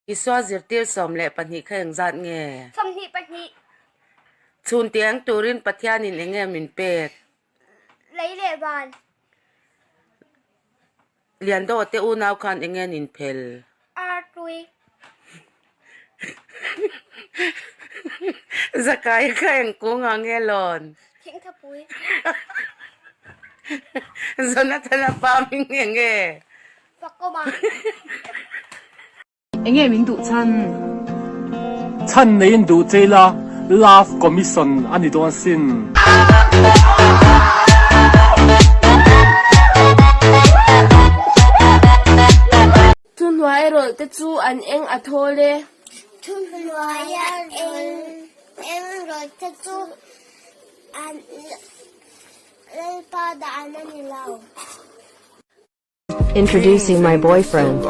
Isua zirtir 12 kha engzat nge? 22. Chhun tiang turin Pathianin enge min pek? Lei leh van. Liando te unau khan enge an inphel? Artui. Zakai kha eng kung ang nge lawn? Thingthapui. Jonathana pa hming enge? Fakawma. Enge min duh chhan? Chhan neiin duh che ila Love Commission a ni dawn sin. Thuhnuai rawlh te chu an eng a thawl e. Thuhnuai eng rawlh te chu an Lalpa dan a ni lo. Introducing my boyfriend.